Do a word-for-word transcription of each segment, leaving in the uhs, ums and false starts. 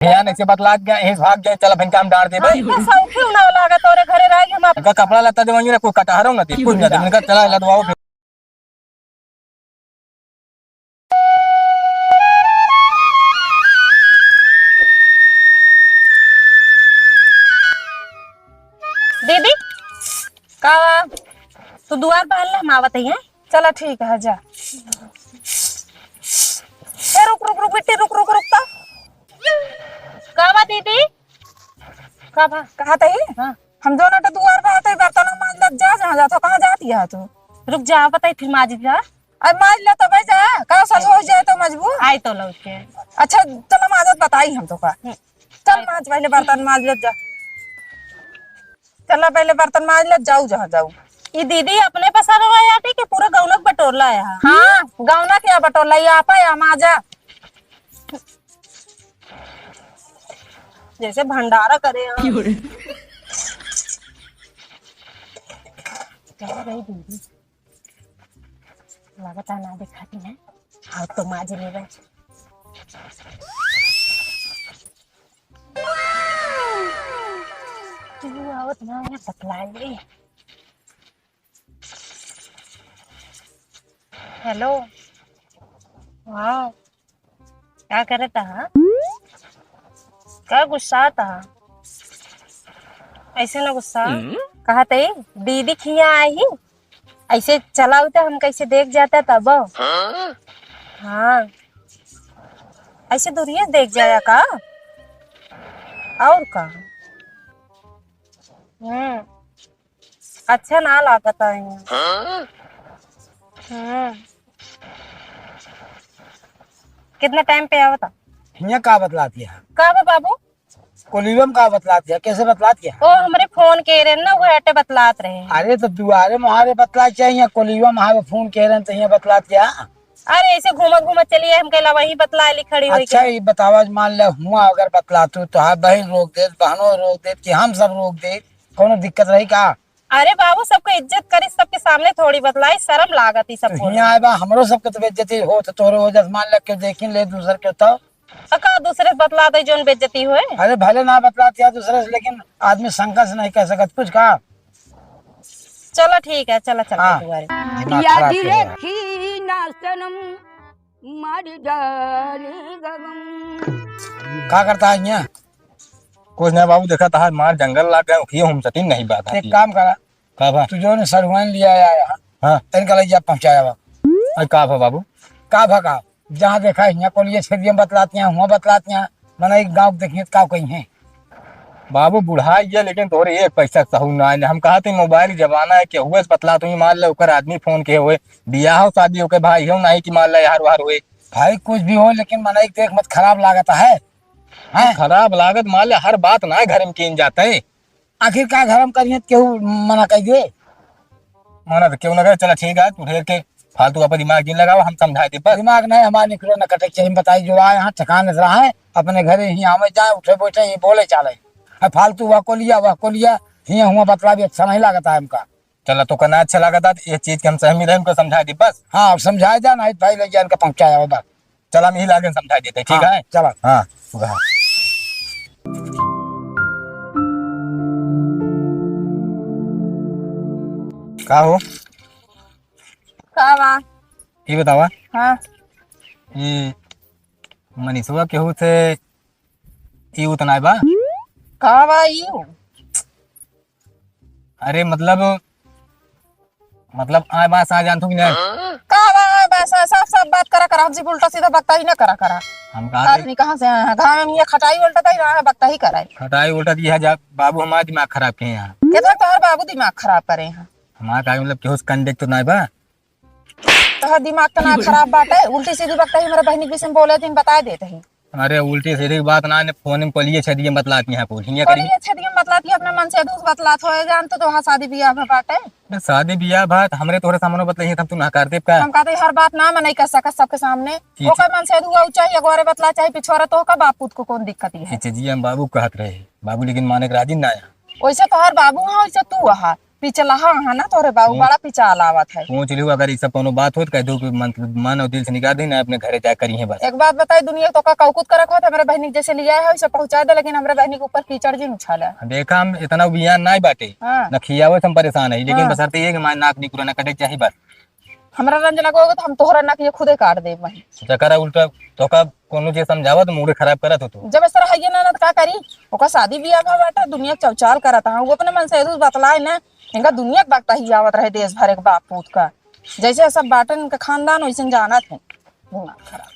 यार, ऐसे बतलात गया, यहीं से भाग गए, चला, फिर काम डार दे भाई। हमका सौखे ना लागत, तोरे घरे रह के हम आप इनका कपड़ा लत्ता देवाएंगे ना, कोई कटहरो ना दे, कुछ ना दे, इनका चला, लदवाओ फिर। दीदी, का? तू दुआर बहार ले, हम आवत ही हैं। चला ठीक है, जा। ए, रुक, रुक, रुक, बिट्टी, रुक, रुक, रुक तो। का बा दीदी? का बा? कहा तही? हाँ। हम दोनों तो दुआर बहार तही, बर्तन मांज लत जा, जहाँ जात हो, कहाँ जाती है तू? रुक जा, बताई फिर मांज जा। अब मांज ले तो भाई जा, का सच हो जाए तो मजबूर। आई तो लौट के। अच्छा, चलो मांजत बताई हम तो का। हम्म। चल मांज, पहले बर्तन मांज ले जा। चला, पहले बर्तन मांज ले, जाऊ जहाँ जाऊ। ई दीदी अपने पसंद आया थी कि पूरा गौनक बटोरला है? हाँ, गौना क्या बटोरला, ये आपा या माजा। जैसे भंडारा करे हैं। क्यों रे? कहाँ गई दीदी? लागता ना दिखाती है। और तो माज लेवे। तू आवत ना, यहाँ बतलाए ले। हेलो। हाँ। का करत हा? का गुस्सात हा? ऐसे ना गुस्सा। हम्म? कहा तई, दीदी खिया आई, ऐसे चलाऊ तो हम कैसे देख जाता तब। हाँ? हाँ, ऐसे दूरिये देख जाया का, और का। हम्म। अच्छा ना लागत है यहाँ। हाँ? हम्म। कितना टाइम पे आवता? हियाँ का बतलात है? का बा बाबू? कोलिबा में का बतलात है? कैसे बतलात है? ओ, हमरे फोन के रहे ना, वो हटे बतलात रहे। अरे तो दुआरे मुहारे बतलात है, हियाँ कोलिबा मुहारे फोन के रहे तो हियाँ बतलात है। अरे ऐसे घूमत घूमत चलिए, हमके ला वहीं बतला ली खड़ी होई अच्छा, के। ये बतावा, मान ले हुआ अगर बतलातू तो हाँ बहन रोक देत, बहनों रोक देत कि हम सब रोक देत, कौनो दिक्कत रही का? अरे बाबू, सबके इज्जत करी, सबके सामने थोड़ी बतलाई, शर्म लागत ई सब तो बोले। हियाँ आए बा, हमरो सबके तो बेइज्जती हो, तो तोहरे वजह से मान ले केहू देखी ले दूसर के तो। तो का दूसरे से बतला दे जोन बेइज्जती होए? अरे भले ना बतलात या दूसरे से, लेकिन आदमी शंका से नहीं कह सकत कुछ का। चला ठीक है, चला चला हाँ। दुआरे। दिमाग खराब किया है। का करता है यहाँ? कुछ नहीं बाबू, देखा तहार मार जंगल लाग गए, उखियो हम सतीन नहीं बात एक आती। काम करा। का भा? तू जो ने सरुआइन लिया आया यहाँ, हाँ। इनका लइजा पहुँचाया बा। अरे का भा बाबू? का भा का? जहाँ देखा हियाँ कोलिया छेदिया बतलातियाँ, हुआँ बतलातियाँ, मना एक गाँव के देखिए तो का कहीं है। बाबू बुढ़ा गया, लेकिन तोरे एक पैसा सहू ना आए। हम कहा थे मोबाइल जमाना है, केहुए से बतला तू ही मान ले, ओकर आदमी फोन के हुए, बियाह हो शादी ओके भाई हो नहीं कि मान ले यार वार हुए। भाई कुछ भी हो, लेकिन मना एक देख मत खराब लागत है। हैं? खराब लागत मान ले, हर बात ना घर में कीन जाता है। आखिर का घर में करिए, केहू मना कर दे? मना तो केहू ना करे। चला ठीक है, तू ढेर के फालतू का दिमाग जिन लगावा, हम समझाए दे बस। दिमाग नहीं, हमारे निकलो न कटे चाहिए, बताई जो आए यहाँ ठिकाने से रहा है, अपने घरे ही आवे जाए, उठे बैठे ही बोले चाले। अब फालतू वह को लिया, वह को लिया, हियाँ हुआ बतला भी अच्छा नहीं लगता है हमका। चला, तो का ना अच्छा लागत है, तो ये चीज के हम सहमी रहे, उनको समझा दी बस। हाँ, अब समझाए जा, नहीं भाई ले जा, इनका पहुँचाया हो बस। चला, हम यही लागे समझा देते, ठीक हाँ, है? चला। हाँ, सुबह। का हो? का बा? ये बतावा। हाँ। ये मनीषवा केहू से ई उतना बा? का बा ई? अरे मतलब, मतलब आए बा सा जानतू कि नहीं? का बा आए बा सा, सब, सब बात करा करा, हमसे उल्टा सीधा बकता ही ना करा करा। हम कहा थे आदमी कहाँ से आया है? गाँव में ये खटाई उल्टा ही रहा है, बकता ही करा है। खटाई उल्टा दिया जा, बाबू हमारा दिमाग खराब किए हैं। कितना तोहर बाबू दिमाग खराब करे हैं? हमारा का मतलब केहू से कंडेक्ट तो नहीं बा? तोहर दिमाग तो ना खराब बाटे, उल्टी सीधी बकता ही मेरे बहनी के विषय में बोले दिन बता देते ही। अरे उल्टी सीधी बात ना, ने फोन में कोलिए छेदिए बतलाती हैं कुल। हियाँ करी। कोलिए छेदिए बतलाती है, अपने मन से दूस बतलात होए जान तो तोहार शादी बियाह में बाटे। अरे शादी बियाह बात हमरे तोहरे सामने बतलाई है, तब तू ना कर देब का? हम कहते हर बात ना मनई कर सकत सबके सामने। ठीक ओकर है। मन से दुआ चाहिए, अगोरे बतला चाहे पिछोरे, तो का बाप पूत को कौन दिक्कत है? ठीक है जी, हम बाबू कहत रहे, बाबू लेकिन माने के राजी ना आया। वैसे तोहर बाबू है, वैसे तू है। पिचलाहा है ना तोरे बाबू, हम्म। बड़ा पिचाल आवत है। पूछ लियो, अगर ई सब कौनो बात होत, कह दो कि मन, मन और दिल से निकाल दी ना, अपने घरे जाए करी है बस। एक बात बताई, दुनिया तो का कौकुत करत होत, हमरे बहनी के जैसे लिया है, वैसे पहुँचा दे, लेकिन हमरे बहनी के ऊपर कीचड़ जिन उछाला। देखा, हम इतना बियान नाई बाटे, हाँ। न खियावे से हम परेशान है, लेकिन हाँ। बशर्ते ये कि हमारे नाक निकुरा ना कटे के चाही बस। हमरा रंज लगोगे तो हम तोहरा नाक ये खुदे काट देब वहीं। जकरा उल्टा तोका कोनो चीज समझावत, मूड खराब करत हो तू। जब इस तरह है ना, ना तो का करी? ओकर शादी बियाह भा बाटे, दुनिया चौचाल करत है। वो अपने मन से दूस बतलाए ना, इनका दुनिया के बकता ही आवत रहे देश भर एक बाप पूत का। जैसे सब बाटे इनका खानदान, वैसे जानत है। दिमाग खराब।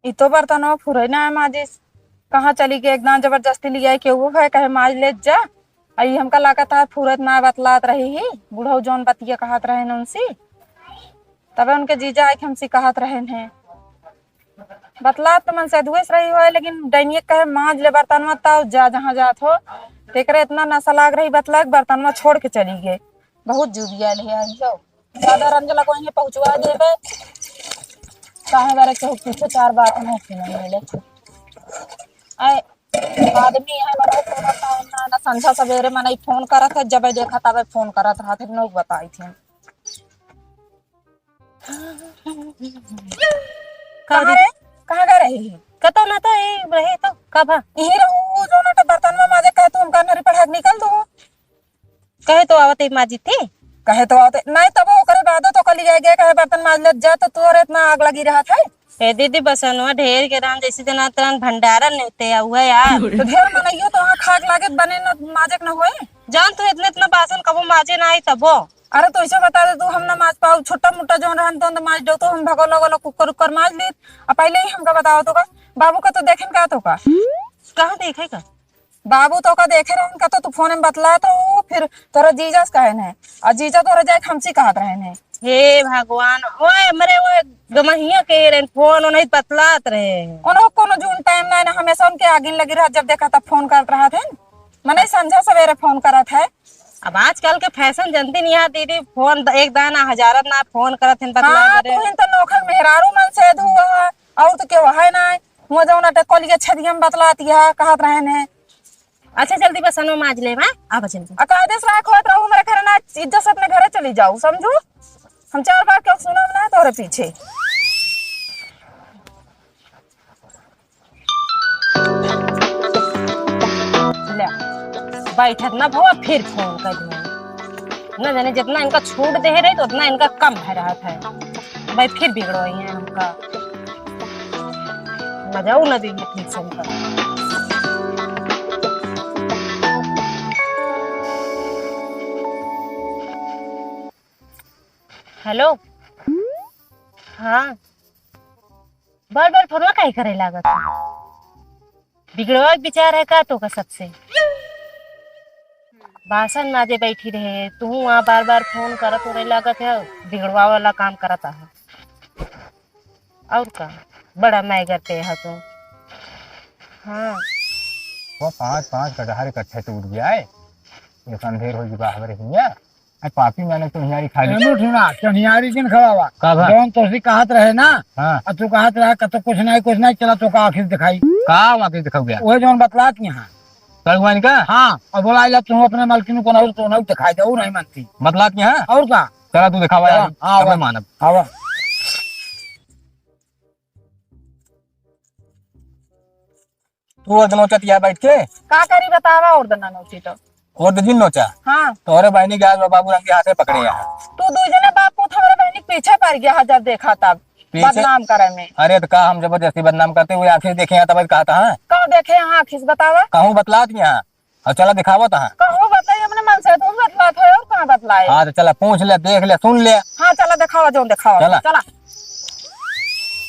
ई तो बर्तनवा फुरे ना है माजिस। कहाँ चली गई? एकदम जबरदस्ती लियाई के वो है, कहे माज ले जा। आ ई हमका लागत है फुरत ना बतलात रही ही, बुढ़ऊ जौन बतिया कहत रहे न उनसी। तबे उनके जीजा आइके हमसी कहत रहे हैं। बतलात तो मन से दुएस रही होए, लेकिन डैनिये कहे माज ले बर्तनवा, तब जा जहाँ जात हो। तेकरे इतना नशा लाग रही बतला के बर्तनवा छोड़ के चली गई। बहुत जुबिया ले आई हो। ज्यादा रंज लगवाइए, पहुँचवा देबे। काहे बारे केहू पीछे चार बात नहीं सुने मिले। आए, आदमी है, मनई फोन करता है, ना, ना संझा सवेरे मनई फोन करत है, जब देखा तबे फोन करत रहत है, लोग बताई थे। कहाँ रे? कहाँ गए रही है? कतौ ना तो यही रही तो कब है? यही रहू, जो ना तो बर्तन में माजे कहे, तू हमका नरी पढ़ा के निकल दू। कहे तो आवत ही माजी थी। कहे तो आवत ही, नहीं तब ओकरे बादो तो कली गए, गए कहे बर्तन माज लेत जा, तो तोरे इतना आग लगी रहत है। ए दीदी, बसनवा ढेर के रहन, जैसे जना तरन भंडारन नेते आ हुआ यार। तो ढेर मनइयो तो वहाँ खाक लागत बने न माजक न होए। जान तू इतने इतना बासन कबो माजे ना आई तबो। अरे तो ऐसे बता दे तू, हम ना माज पाऊ, छोटा मोटा जौन रहन तो माज दो, तो हम भगोलो गोलो कुकर उकर माज लीत। आ पहले ही हमका बताओ तो का, बाबू का तो देखे का तो का। कहाँ देखे का? बाबू तोका देखे रहन, कहतो तू फोन में बतलात रहू, फिर तोरा जीजा से कहे नहीं, और जीजा तोरा जाए हमसे कहत रहे नहीं। हे भगवान, ओए, मरे ओए, गमहिया के रहन, फोन ओनही बतलात रहे। ओनो कोनो जून टाइम ना, ना, हमेशा उनके आगिन लगी रहत, जब देखा तब फोन करत रहत है। मने संझा सवेरे फोन करत है। अब आजकल के फैशन जनती नहीं है दीदी, फोन द-, एक दाना हजारत ना फोन करत हैं, बतला हाँ, करे। तू हिन तो नौखर मेहरारू मन से धुआ, और तो केहू है ना, हुआ जौन अटे कलिया छेदिया में बतलात है, कहत रहे ने। अच्छा, जल्दी बसनो माज ले, हाँ? आवा जल्दी। आ कायदे से राख होत रहू, हमारे घर ना, इज्जत से अपने घरे चली जाऊ, समझू? हम चार बार क्यों सुनब ना तोरे पीछे। ले, बैठत ना भवा, फिर फोन कर दूँ। ना जाने जितना इनका छूट दे रही, तो उतना इनका कम भय रहत है। भाई, फिर बिगड़ो ही है हमका। मजा उ ना दीजिए ठीक से हमका। हेलो। हाँ। बार बार फोनवा काहे करे लागत है? बिगड़वा के विचार है का तोका सबसे? बासन माजे बैठी रहे, तू वहाँ बार बार फोन करत हो रहे लागत है, बिगड़वा वाला काम करत है। और का? बड़ा मैगर पे है तू। हाँ। वो पाँच, पाँच कटहर इकट्ठे टूट जाए, ये अंधेर हो चुका हमारे हियाँ। अरे पापी, मैंने तो हियारी खा ली। एनु ठुना, चनियारी जिन खवावा। का भा? जौन तोसी कहत रहे ना, हाँ। आ तू कहत रहा, "कतो कुछ नहीं, कुछ नहीं, चला तोका आँखी से दिखाई।" का आँखी से दिखाऊ गया? वही जौन बतलात यहाँ। कल हुआ इनका? हाँ, और बोला, "इला तू अपने मालकिन को ना, तो ना दिखाई दे, वो नहीं मानती।" बतलात यहाँ? और का? चला तू दिखावा यार, हाँ, तबे आवा। मानब। आवा। तू और दनोचा तिया बैठ के। का करी बतावा और दना नोची तो। और दे जिन नोचा। हाँ। तोहरे बहनी के आज बाबू रंग के हाथे पकड़े यहाँ। तू दू जने बाप पूत हमरे बहनी के पीछे पड़ गया है जब देखा तब पीछे? बदनाम करे में। अरे तो का हम जबरदस्ती बदनाम करते हुए आँखी से देखे यहाँ तब कहता है? का देखे यहाँ आँखी से बतावा? कहूँ बतलात यहाँ। और चला दिखावत है। कहूँ बतलाई अपने मन से, तू बतलात है और कहाँ बतलाए? हाँ तो चला पूछ ले, देख ले, सुन ले। हाँ चला दिखावा, जौन दिखावा। चला। चला।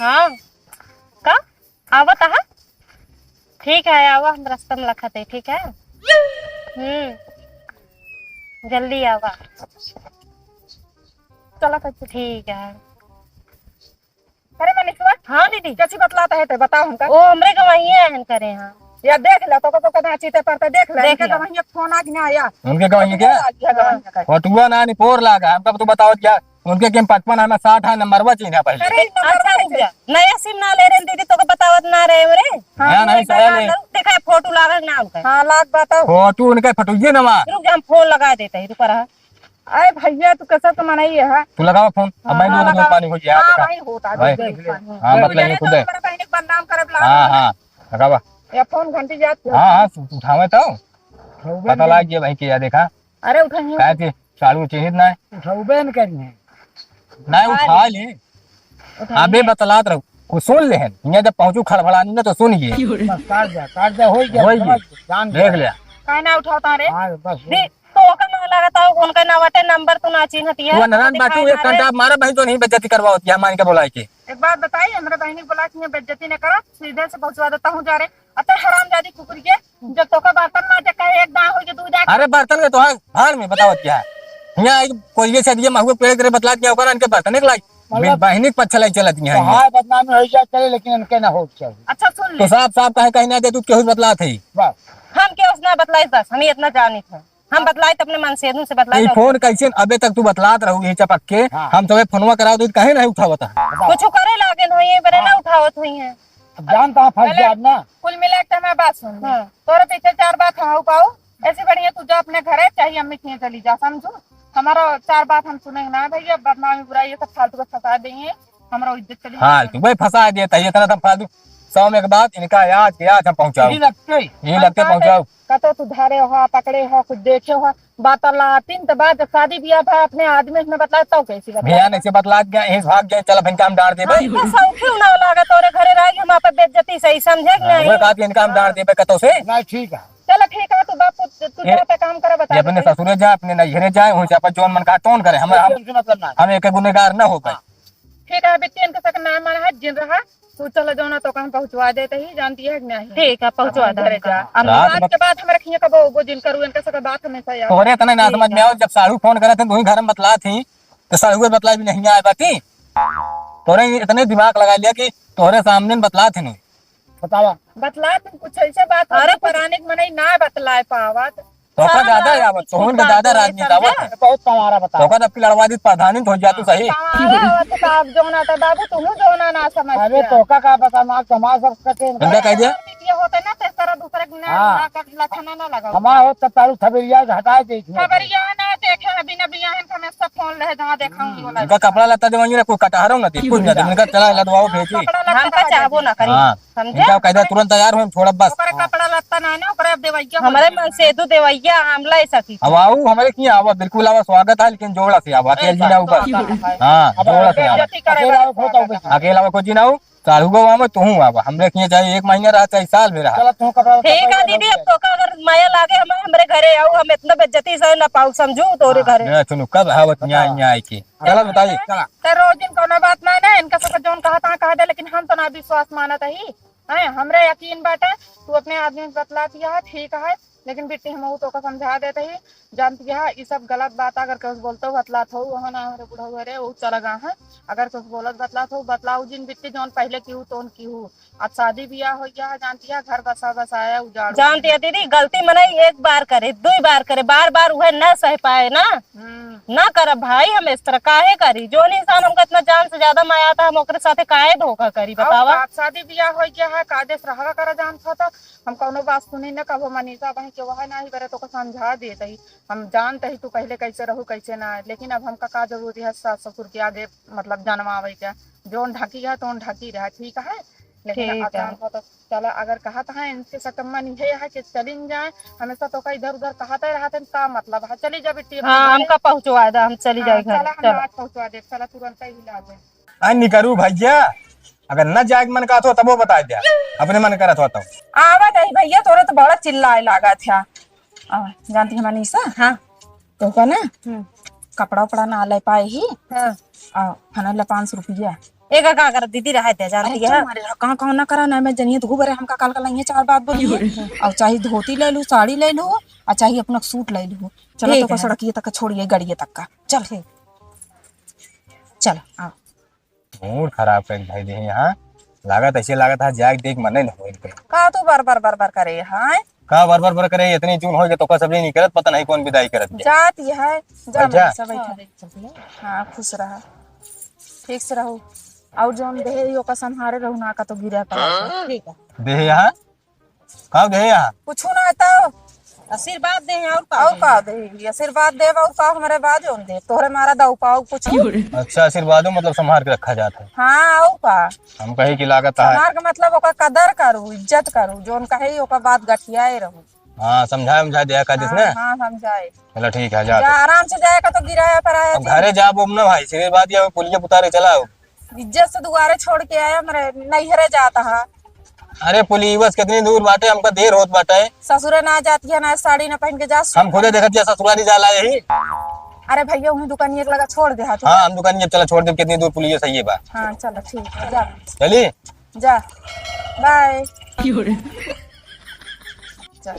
हाँ। का? आवत है? ठीक है, आवा, हम रास्ता में लखत है, ठीक है? हम्म, जल्दी आवा। चला, तो ठीक है। अरे मनीषवा। हाँ दीदी। कैसी बतलाता है तो बताओ हमका। ओ, हमरे गवाहिया हन करे हाँ। या देख ले, तो, तो, तो ना चीते पड़ता, देख ले, देख इनके ले। गवाहिया फोन आज ना आया। उनके गवाहिया क्या? आज क्या गवाहिया का? फोटुआ ना निपोर लागा, हमका तो बताओ क्या? उनके के पचपन है, मैं साठ है, नंबरवा चिन्हा पहले। अरे, नंबरवा अच्छा, रुक जा। नया सिम ना ले रहे दीदी, तोका बतावत ना रहे रे। हाँ, नहीं, सही है। देखा, फोटो लागल ना उनका। हाँ, लाग बात है। फोटो उनका फोटो ये ना मार। रुक जा, हम फोन लगा देते हैं, रुका रहा। अरे भैया, तू कैसा तो मनाई है? तू लगावा फोन, अब हाँ, मैं हाँ, दो दो लगावा। पानी हो गया, हाँ, देखा। भाई, होता है, भाई। देख ले। हाँ, बतला ये खुद है। हमारे बहन के बदनाम करब ला हाँ, रहा है। हाँ, लगावा। या फोन घंटी जात है। हाँ, हाँ, उठावे तो। उठावे पता नहीं। लाग गया भाई के, या देखा। अरे उठाइए। काहे के सालू चिन्हित ना है। उठावे न करिए। नहीं, उठा उठा ले। ले। उठा अबे ले। बतलात रहू, कुछ सुन ले हन। यहाँ जब पहुँचू खड़बड़ानी ना तो सुन ये। बस काट जा, काट जा, हो गया, होई समझ गया। गया, जान देख गया। लिया। काहे ना उठावता रे? हाँ, बस। दी, तो ओकर ना लागत हो, उनका ना बाटे नंबर तो ना चिन्हत है। वो नरान दिखाई बाटू, एक ना रे। घंटा मारा भाई तो नहीं बेइज्जती करवावत है, मान के बुलाए के। एक बात बताई, हमरा बहिनी के बुला के यहाँ बेइज्जती न करो, सीधे से पहुँचवा देता हूँ जा रे। अते हरामजादी कुकुर के, जब तोका बर्तन माजे कहे एक दाँव होई के दू दाँव। अरे बर्तन के तो है, भाड़ में बतावत क्या है? यहाँ एक कोई ये सदिया महुआ पेड़ करे बतलात क्या ओकर इनके बर्तन एक लाई। मतलब बहनी के पच्छा लाई चलत यहाँ। हाँ, बदनामी हो जाए चले, लेकिन इनके ना हो चाहिए। अच्छा सुन तो ले। साफ साफ कहे कहीं ना दे तू केहू बतलात है। बस। हम केहू से ना बतलाई बस, हम इतना जानित है। हम बतलाई तो अपने मनसेदू से बतलाई ये तो। फोन कैसे अबे तक तू बतलात रहू ये चपक के? हाँ। हम तोहे फोनवा कराओ तो काहे नहीं उठावत है? बताओ। कुछ करे लागे न होई है, बरे ना हाँ। उठावत होई है। अब जानता हूँ फंस पहले गया अब ना। कुल मिला के हमारी बात सुन ले। हाँ। तोरे पीछे चार बात हम पाऊ, ऐसे बढ़िया तू जा अपने घरे, चाहे अम्मी के यहाँ चली जा, समझू? हमारा चार बात हम सुनेंगे ना भैया, बदनामी बुराई ये सब फालतू का फंसा देंगे, हमारा इज्जत चली हाँ, जाएगी। तू भाई फंसा देता है, इतना तो फालतू। सौ में एक बात, इनका आज के आज हम पहुँचाओ। यही लगते। यही हम लगते कहते, पहुँचाओ। कतो तू धरे हो, पकड़े हो, कुछ देखे हो, बतलातिन त बात, जब शादी बियाह भा अपने आदमी से बतलाए, तब कैसी बतलाए? भैया ने से बतलात गया, यहीं से भाग गया, चल अब इनका हम डांट देबे। हाँ, इनका शौक ही ना लागा, तोरे घरे रह के हम आप बेइज्जती सही समझे कि हाँ, नहीं? वो कहा कि इनका हम डांट देबे कतो से। नहीं, ठीक है। चलो ठीक है, तू बाप, तू, तू ये, जा, पे काम करा, बता ये अपने दे। ससुरे जाए, अपने नैहरे जाए, वहीं से अपन जौन मन कहा तौन करे। हम, हम, उनसे मतलब ना। हम एक गुनहगार न हो पाए। हाँ। ठीक है, बिट्टी इनके साथ ना मन है, जिन रहा, तू चला जाओ ना, तो हम पहुँचवा देते ही, जानती है कि नहीं? ठीक है, पहुँचवा अपने दे। घरे जा। हम रात आज बत- के बाद हम रखिए कबो, वो जिन करू, इनके साथ बात हमेशा याद। तोहरे इतना ना ठीक समझ में है। आओ, जब साढ़ू फोन करे थे, वही घर में बतला थी, तो साढ़ू बतला भी नहीं आए बाटी। तोहरे इतने दिमाग लगा लिया कि तोहरे सामने बतला थे नहीं। बतावा। बतला तुम कुछ ऐसे बात अरे अरे कुछ परानिक मनई ना बतलाए पावत। तोका सारा ज्यादा रात आवत, कुछ तोहन के ज्यादा बात राजनीति होई आवत। समझे? बहुत तुम्हारा बता। तोका जब की लड़वा दी प्रधानी तो हो जा तू सही। तुम्हारा आवत का आप जोना तो बाबू तुम जोना ना समझ अरे के। तोका का पता ना तुम्हारा सब कटे इनका कह दिया? ये होते ना तो इस तरह दूसरे के ना हाँ। ना कर लक्षण ना लगाओ। हमारा हो तो तारू थबेरिया हटा दे इसमें। खबरिया ना देखे हैं बिना बियाहन का मैं सब फोन ले जहाँ देखा हूँ बोला। इनका कपड़ा लत्ता देवांगे ना कोई कटहरो ना दे, कुछ ना दे, इनका चला लदवाओ भेजी। कपड़ा लत्ता हम का चाहबो ना करी। हाँ। समझे? इनका कायदा तुरंत तैयार हो, हम छोड़ब बस। ओकरे कपड़ा लत्ता ना है ना, ओकरे अब देवैया हो हमरे गया। मन से दू देवैया, हम लाई सकी। अब आऊ, हमरे किहाँ आवा, बिल्कुल आवा, स्वागत है, लेकिन जोड़ा से आवा, अकेल जी ना ऊपर। स्वागत है। हाँ, अब जोड़ा से आवा। बेइज्जती करे अकेला वाला आवा, खोता स्वागत है। अकेला आवा, कोई जी ना हो, साढ़ू गो आवा, तू हूँ आवा, हमरे किहाँ चाहे एक महीना रहा, चाहे साल में रहा। चला, तू कपड़ा ठीक है दीदी, अब तोका अगर माया लागे, हम हमरे घरे आओ, हम इतना बेइज्जती से ना पाऊ, समझू तोरे हाँ, घरे। ना सुनो, कब आवत यहाँ, बताओ। यहाँ आए के? चला बताइए, चला। तो रोज दिन कोनो बात ना ना, इनका सब जौन कहा तहाँ कहा दे, लेकिन हम तो ना विश्वास मानत ही। हैं, हमरे यकीन बाटे, तू अपने आदमी से बतला दिया है, ठीक है, लेकिन बिट्टी हम तो का समझा देते ही, जानती है, ये सब गलत बात अगर कुछ बोलते हो, बतलात हो, वहाँ ना हमरे बुढ़ऊ रे, वो चला गा है, अगर कुछ बोलत बतलात हो, बतलाऊ जिन बिट्टी, जौन पहले की हूँ, तो उनकी हूँ। अब शादी बियाह हो गया है, जानती है, घर बसा बसाया उजाड़ जानती है दीदी, गलती मनई एक बार करे, दुई बार करे, बार बार उहे न सह पाए ना। हम्म। ना करब भाई, हम इस तरह काहे करी? जौन इंसान हमका इतना जान से ज्यादा माया था, हम ओकरे साथे काहे धोखा करी, और बतावा? बाप शादी बियाह हो गया है, कायदे से रहवा करा जानत हो तो हम कौनो बात सुनी न, कबो मनीषा बहन के वह नाही बरे तो को समझा देत ही। हम जानत ही तू पहले कैसे रहू, कैसे ना, लेकिन अब हमका का जरूरी है सास ससुर के आगे, मतलब, जनवावे के? जौन ढकी है, तौन ढकी रहा, ठीक है? लेकिन ठीक है। अचानक हो तो चला, अगर कहत है इनके सकम्मा नहीं है कि चलिन जाए, हमेशा तो का इधर उधर कहते रहते हैं, का मतलब है? चली जा बिट्टी अपने हाँ, घरे। हमका पहुँचवा दे, हम चली हाँ, जाए घर। चला, हम चला। आज पहुँचवा दे, चला तुरंत ही ला दे। आ निकरू भैया, अगर न जाए के मन कहत हो तबो बता दे, अपने मन करत हो तो। आवा नहीं भैया, तोरे तो बड़ा चिल्लाए लागा था। आ, जानती है मनीषा? हाँ। तो का ना, हम्म। कपड़ा उपड़ा ना ले पाए ही। हाँ। आ, फना ले पाँच सौ रुपया। एका का कर दीदी, रहे दे, जानती अरे है। चुप मारे रहा, कहाँ कहाँ ना करा ना, मैं जनिए तो बरे हमका काल काल ये चार बात बोली है। और चाहे धोती ले लूँ, साड़ी ले लूँ, और चाहे अपना सूट ले लूँ। चलो ठीक तो का है। सड़किए तक छोड़िए, गाड़िए तक का। चल। ठीक। चल, आओ। मूड खराब कर भाई दे यहाँ। लागत ऐसे लागत है जाग देख मने न होइल पे। का तू बर बर बर बर करे है? का बर बर बर करे, इतनी जून होइगे तो का सब नहीं करत, पता नहीं कौन विदाई करत है। जात यह है, जा अच्छा। मनीषा बैठा। हाँ, खुश रहा, ठीक से रहो। और जौन देहे ही ओका संहारे रहू ना का तो गिरा पड़ा। ठीक है। देहे यहाँ? का दे यहाँ? कुछ ना तो आशीर्वाद दे, और का और दे? का दे? आशीर्वाद देब और का, हमरे बाजू दे, तोहरे मारा दऊ पाऊ कुछ। अच्छा, आशीर्वादो मतलब संभाल के रखा जात है। हाँ, और का? हम कही कि लागत है। संभाल के मतलब ओकर कदर करू, इज्जत करू, जोन कहे ओकर बात गठियाए रहू। हाँ, समझाए, समझाए दिया का जिसने। हाँ, हाँ, समझाए। चलो ठीक है, जा जा। आराम से जाए का तो गिराया पर आया अब जी। घरे जाबो ना भाई, सीधे बात ये पुलिया पुतारे चलाओ। इज्जत से दुआरे छोड़ के आया, हमरे नैहरे जाता है। अरे पुलिया बस कितनी दूर बाटे, हमका देर होत बाटे। ससुरे ना जाती है, ना साड़ी ना पहन के जा। हम खुदे देखत जा ससुरारी जाला यही। अरे भैया, उन्हें दुकानिया के लगा छोड़ दे हाथ। हाँ, हम दुकानिया चला छोड़ दे, कितनी दूर पुलिया सही है बा। हाँ, चलो ठीक है, जा। चली? जा, बाय। जा।